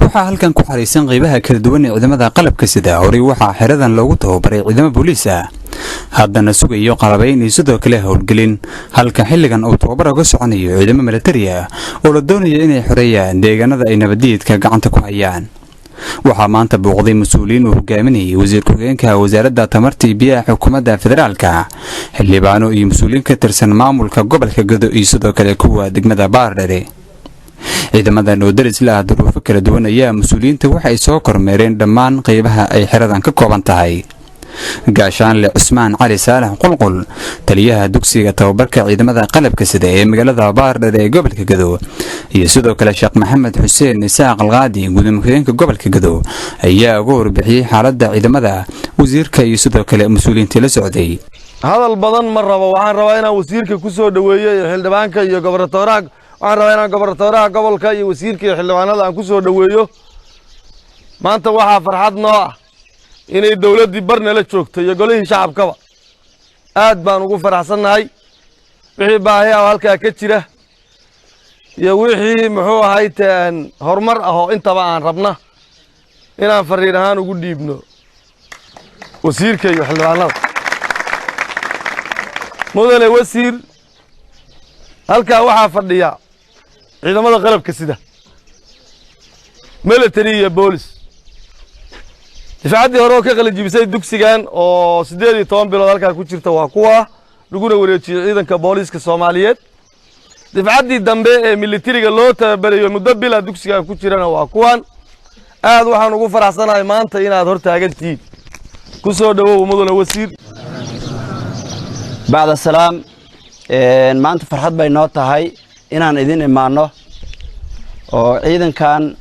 Waxaa halkan ku xariisan qeybaha kala duwan ee ciidamada qalabka sida. Horey waxaa xeradan loogu tababaray ciidamo booliis ah, haddana sugayo qalabayn iyo sidoo kale howlgelin, halka xilligan uu tababar uga soconayo ciidamo milatari ah oo la doonayo inay xoreeyaan deegaanada ay nabadiidka gacanta ku hayaan. Waxaa maanta booqday mas-uuliyiin uu hogaaminayay wasiir ku-xigeenka Wasaaradda Tamarta iyo Biyaha xukuumadda federaalka, xildhibaano iyo mas-uuliyiin ka tirsan maamulka gobolka Gado iyo sidoo kale kuwa degmada Baardhere. Ciidamadan oo daris la ah duruufo kala duwan ayaa mas-uuliyiinta waxay soo kormeereen dhammaan qeybaha ay xeradan ka kooban tahay. Gaashaanle Cusmaan Cali Saalax Qulqul, taliyaha dugsiga tababarka ciidamada qalabka sida ee magaalada Baardheer ee gobolka Gado, iyo sidoo kale Sheekh Maxamed Xuseen Isaaq Alqaadi, gudoomiye ku-xigeenka gobolka Gado, ayaa uga warbixiyey xaaladda ciidamada wasiirka iyo sidoo kale mas-uuliyiintii la socday. Hadal badan ma rabo. Waxaan rabaa inaan wasiirka ku soo dhoweeyo iyo xildhibaanka iyo gobarnatooraha. Waxaan rabaa inaan gobarnatooraha gobolka iyo wasiirka iyo xildhibaanada aan ku soo dhoweeyo. Maanta waxaa farxad noo ah inay dowladdii barnala joogto iyo golihii shacabkaba. Aad baan ugu faraxsannahay. Wixii baahi ah oo halkaa ka jira iyo wixii, muxuu ahay, teen horumar ah oo intaba aan rabna inaan fariin ahaan ugu dhiibno wasiirka iyo xildhibaanada. Mudane wasiir, halkaa waxaa fadhiya ciidamada qalabka sida, military iyo boolis. Difaacaddii hore oo ka qalinjibisay dugsigan oo 18 bilood halkaa ku jirta waa kuwa laguna wareejiyey ciidanka booliiska Soomaaliyeed. Difcaddii dambe ee militariga loo tababarayo muddo bila dugsigan ku jirana waa kuwan. Aad waxaan ugu faraxsanahay maanta inaad hor taagan tihiin. Ku soo dhowow, mudane wasiir. Bacda salaam, maanta farxad bay noo tahay inaan idin imaanno oo ciidankan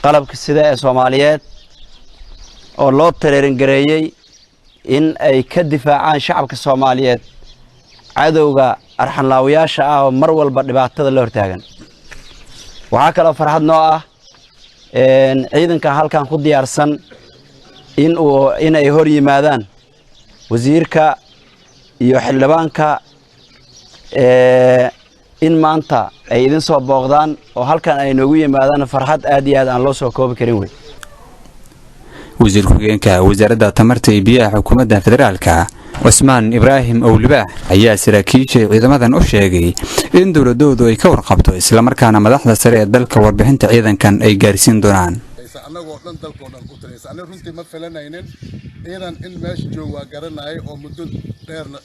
qalabka sida ee Soomaaliyeed oo loo training gareeyey in ay ka difaacaan shacabka Soomaaliyeed cadowga arxanlaawayaasha ah oo mar walba dhibaatada la hortaagan. Waxaa kaloo farxad noo ah ciidankan halkan ku diyaarsan in uu inay hor yimaadaan wasiirka iyo xildhibaanka, in maanta ay idin soo booqdaan oo halkan ay noogu yimaadaan farxad aad iyo aad aan loo soo koobi karin wey. Wasiir ku-xigeenka Wasaaradda Tamarta iyo Biyaha xukuumadda federaalka, Cusmaan Ibraahim Owlibaax, ayaa saraakiisha ciidamadan u sheegay in dowladoodu ay ka warqabto, islamarkaana madaxda sare ee dalka warbixinta ciidankan ay gaarsiin doonaan. Annagoo dhan, dalkoo dhan ku tiraysa. Aniga runtii ma filanaynin ciidan in meesha joog. Waa garanayay oo muddo dheerna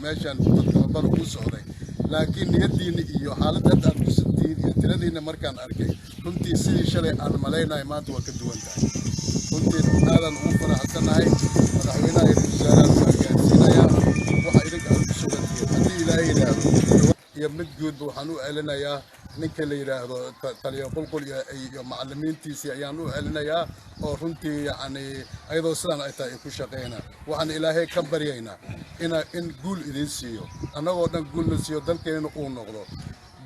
meeshan tababar ugu socday, laakiin niyadiinna iyo xaaladda hadda aad kusantihiin iyo tiradiinna markaan arkay, runtii sidii shalay aan malaynahay maanta waa ka duwan tahay. Runtii aadaan ugu faraxsanahay. Madaxweynaha iyo ra'iisul wasaaraha waa gaarsiinayaa waxa idinka aad ku sugantihiin, haddii Ilaahay yidhaahdo. Iyo mid guudba waxaan u celinayaa ninka la yidhaahdo taliya Qulqul iyo macallimiintiisii ayaan u celinayaa, oo runtii yacni ayadoo sidaan ay tahay ay ku shaqeynaa. Waxaan Ilaahay ka baryaynaa in guul idiin siiyo, annagoo dhan guulna siiyo, dalkeenna uu noqdo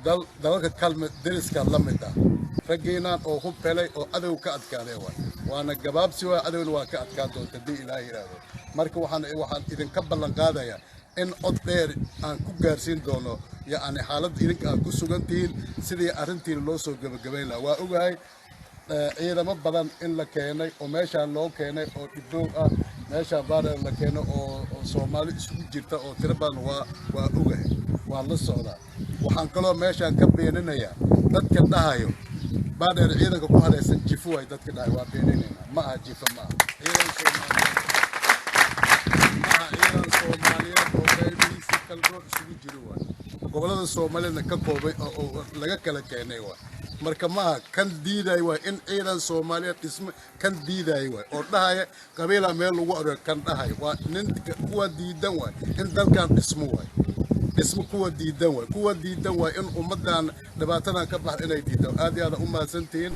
dal dalalka kalme deriska la mid ah. Raggiinaan oo hub helay oo cadow ka adkaaday waay, waana gabaabsi waay, cadowna waa ka adkaan doonta haddii Ilaahay yidhaahdo. Marka waxaan idinka ballan qaadayaa in cod dheer aan ku gaarsiin doono yacni xaaladda idinka aad ku sugan tihiin, sidii arrintiina loo soo gebagabayn lahaa. Waa ogahay ciidamo badan in la keenay oo meeshaan loo keenay oo dhiboow ah, meeshaan Baardheer la keenay oo Soomaali isugu jirta oo tiro badan. Waa ogahay, waan la socdaa. Waxaan kaloo meeshaan ka beeninayaa dadka dhahayo Baardheer ciidanka ku haraysan jifo waay. Dadka dhahay waa beeninaynaa. Ma aha jifo, ma aha ciidan Soomaaliyeed, ma aha ciidan Soomaaliyeed oo qaybihiisi kala duwan isugu jiro waay, gobollada Soomaaliyeedna ka koobay oo laga kala keenay waay. Marka maaha kan diiday waay in ciidan Soomaaliyeed dhismo, kan diiday waay oo dhahaya qabiila meel lagu aroor, kan dhahay waa nin kuwa diidan waay in dalkan dhismo waay, dhismo kuwa diidan waay, kuwa diidan waay in ummaddan dhibaatadan ka baxda inay diidan. Aad iyo aad u mahadsantihiin.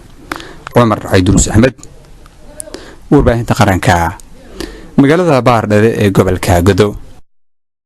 Cumar Cayduruus Axmed, Warbaahinta Qaranka, magaalada Baardhere ee gobolka Gado.